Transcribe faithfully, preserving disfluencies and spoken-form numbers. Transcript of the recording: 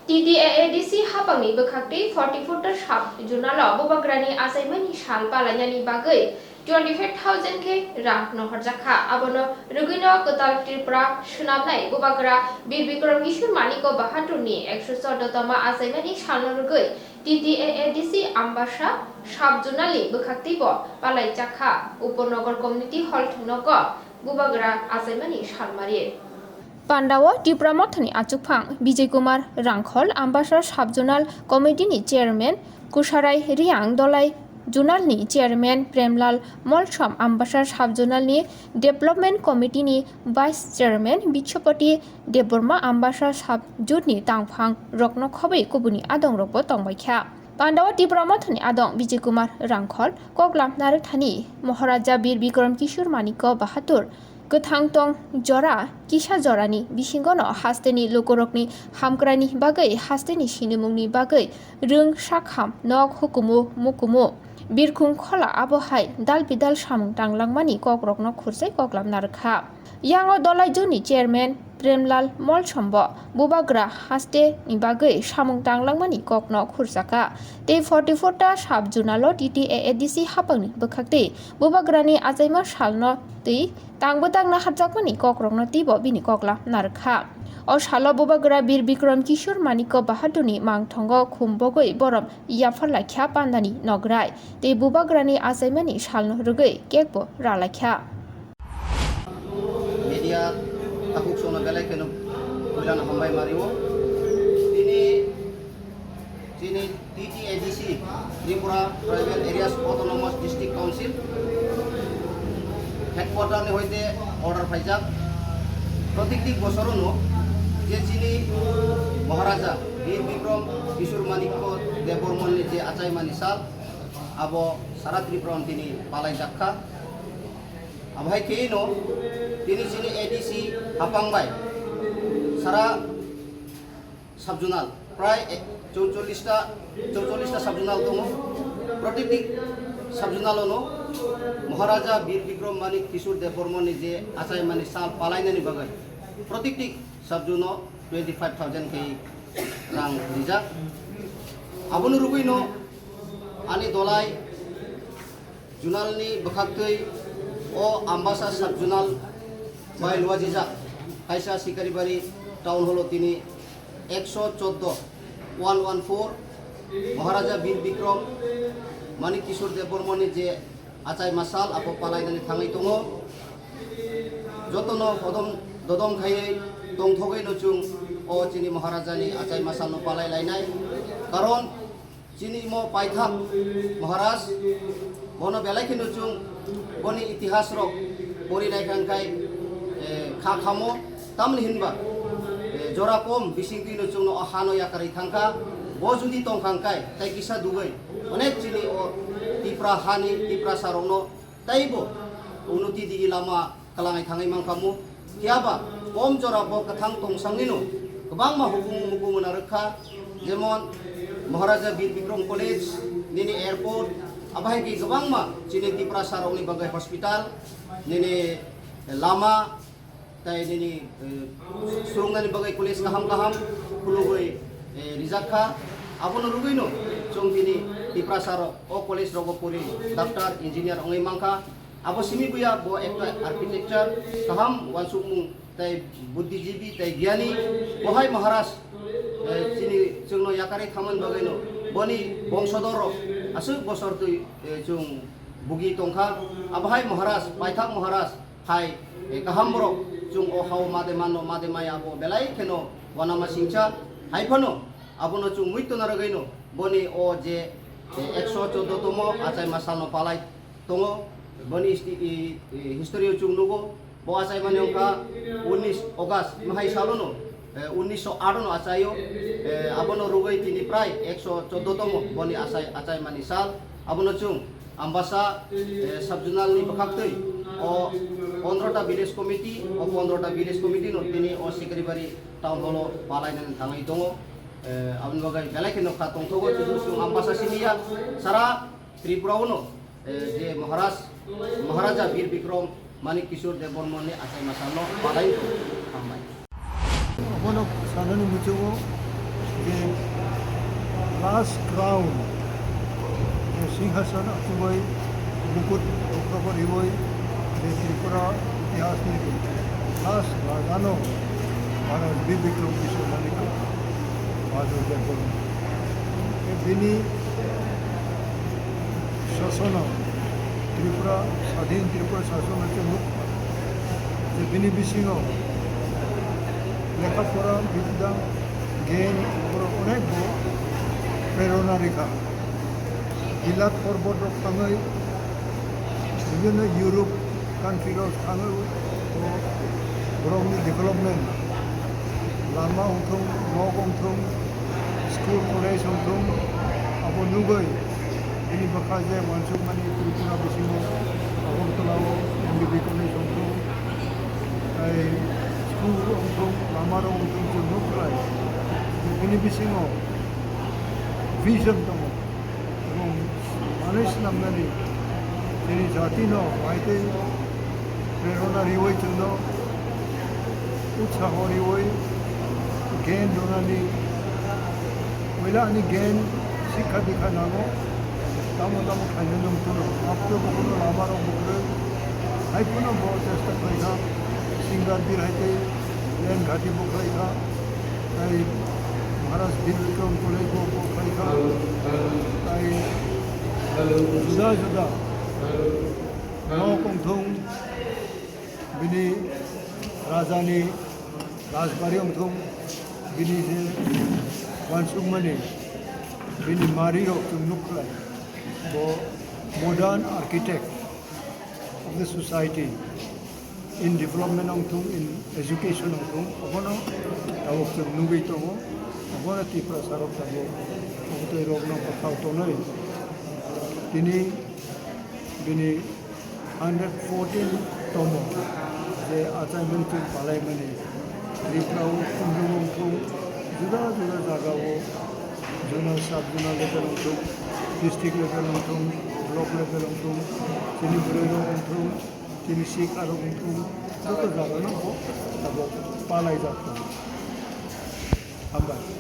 T T A A D C hapangni bwkhaktwi forty foot sub zonalo bubagrani achaimani sal palainani bagwi twenty five thousand khe rang nohorjakha. Abono rwgwino kwtal Tripura swnamnai bubagra Bir Bikram Kishore Manikya Bahadur ni ekso chordo toma achaimani salno rwgwi T T A A D C Ambasa sub zonalni bwkhaktwibo palaijakha. Upanagar Community Hall thwngnogo bubagra achaimani salmari. Pandao Tipra Mothani achukphang Bijay Kumar Rangkhol, Ambasa Sub Zonal Committee ni Chairman Kusarai Riang, Dolai Zonal ni Chairman Premlal Molsom, Ambasa Sub Zonal ni Development Committee ni Vice Chairman Bichopati Debbarma, Ambasa Sub Jut ni tangphang rokno khobwi kubuni adong rokbo tongbaikha. Pandao Tipra Mothani adong Bijay Kumar Rangkhol, koklam narwkthani Maharaja Bir Bikram Kishore Manikya Bahadur kwthang tong jora kisa jorani bisingono hasteni lukurokni hamkraini bagwi, hasteni sinimungni bagwi rwng sakham, nok hukumu mukumu, birkhung khola abo hai dal bidal samung tanglangmani kokrokno khursai koklam narwkha. Yango Dolai Juni Chairman Premlal Molsombo bubagra haste ni bagwi samung tanglangmani kokno khursaka. Tei forty four ta sub zonalo T T A A D C hapangni bwkhaktwi bubagrani achaima salno twi tangbo tangna hapjakmani kokrokno twibo bini kokla narwkha. O salo bubagra Bir Bikram Kishore Manikya Bahadurni mangthongo khum bogwi borom yapharlaikha pandani nograi tei bubagrani achaimani salno rwgwi cake bo ralaikha. Media takhuk songno belai kheno puilano hambai mario. Tini, tini T T A D C, Tripura Tribal Areas Autonomous District Council headquarter ni hoite order phaijak. Protikti bosorono je chini Maharaja Bir Bikram Kishore Manikya Debbarman ni je achaimani sal, abo sara Tripura tini palaijakha. Abo hai khe no tini chini A D C hapang bai sara sub zonal prai chauchollish ta, chauchollish ta sub zonal tongo. Protikti sub zonal ono Maharaja Bir Bikram Manik Kishore Debbarman ni je achaimani sal palainani bagwi protikti sub zone o twenty five thousand khe rang rijak. Abono rwgwi no ani Dolai Zonal ni bwkhaktwi o Ambasa Sub Zonal bai luajijak kaisa Sikaribari Town Hall o tini ekso chordo, one one four, Maharaja Bir Bikram Manik Kishore Debbarma ni je achai masal abo palainani thangwi tongo. Jotono hodom dodom khaiwi tongthogwi no chwng o chini Maharaja ni achai masal no palai lainai. Karon chini mo paithak Maharaj, bono belai kheno chwng boni itihas rok pori nai kha, hwnkhe, eh, kha khamo, tamni hinba, eh, jora kom bising twino chwngno o hano yakarwi thangkha. Bo jodi tongkha hwnkhe, tai kisa dugwi onek chini o Tipra hani, Tiprasa rokno teibo unnoti digi lama kwlangwi thangwi mankhamu. Phiya ba kom jora bo kwthang tongsangnino kwbangma hukumu mukumu narwkha, jemon Maharaja Bir Bikram College, nini airport, abo hai khe kwbangma chini Tiprasa rokni bagwi hospital, nini lama, tai nini, eh, swrwngnani bagwi college kaham kaham khulugwi, eh, rijak kha. Abono rwgwino chwng tini Tiprasa rok o college rogo pori doctor, engineer wngwi mankha. Abo simi buya bo ekta architecture kaham uansukmung tai buddhijibi tai gyani. Bo hai Maharaj, eh, chini chwngno yakarwi thamani bagwino boni bongsodor rok aswk bosor twi, eh, chwng bugi tongkha. Abo hai Maharaj, paithak Maharaj hai, eh, kaham borok chwng o hao made mano, made maya abo belai kheno uanama singcha. Hai phano abono chwng muitu narwgwino boni o je, eh, ekso chordo tomo achai masalno palai tongo. Boni histi-, i, i, history o chwng nugo. Bo achaimani wngkha unnish August, mahai salono, eh, unnish sho aat no achaio. Eh, abono rwgwi tini prai ekso chordo tomo boni achai, achaimani sal. Abono chwng Ambasa, eh, sub zonal ni bwkhaktwi o pondro ta village committee, o pondro ta village committee no tini o Sikaribari town hall o palainani thangwi tongo. Eh, aboni bagwi belai kheno kha tongthogo, chwng Ambasa simi ya, sara Tripura o no, eh, je Maharaj, Maharaja Bir Bikram Manik Kishore Debbarma ni achai masalno palai tongo. Hambai. Obono sanani muchungo je Last crown, je singhasan achugwi mukut rukrogo riwi je Tripura itihasni last rajano Maharaj Bir Bikram Kishore Manik Bahadur Debbarma. Bini sasono Tripura, sadhin Tripura sasono chwng nukha je bini bisingo lekha pora, bidya, gyan, borok onek bo prerona rikha. Hilat porbot rok thangwi, bibhinno Europe country rok thangwi bo borokni development, lama wngthung, nok wngthung, school college wngthung, abo nugwi bini bwkha je uansukmani Tripura bisingo Agartala o M B B college wngthung, tei school wngthung, lama rok wngthung, chwng nuk khlai. Bini bisingo vision tongo. Ebong manwi swnamnani chini jatino bahai tei prerona riwi chwngno utsaho riwi gyan rwnani, puila ani gyan sikha dikha nango, tamo tamo khainai nung phano, apto bukuno lama rok bukrwi, hai phano bo chesta khlaikha, singer Bir hai tei Len Ghati bo khlaikha. Tai Maharaj Bir Bikram College bo bo khlaikha. Tai juda juda nok wngthung, bini rajani rajbari wngthung, bini je uansukmani, bini mari rok chwng nuk khlai. Bo modern architect of the society, in development wngthung, in education wngthung, obono tabuk chwng nugwi tongo, obono Tiprasa rok tabuk obotwi rokno bwkhao tonwi tini bini hundred fourteen tomo je achaimani chwng palaimani Tripura o khumjung wngthung, juda juda jagao zonal, sub zonal level wngthung, district level wngthung, block level wngthung, chini bwrwi rok wngthung, chini sikha rok wngthung, joto jaga no bo tabuk palaijak tongo. Hambai.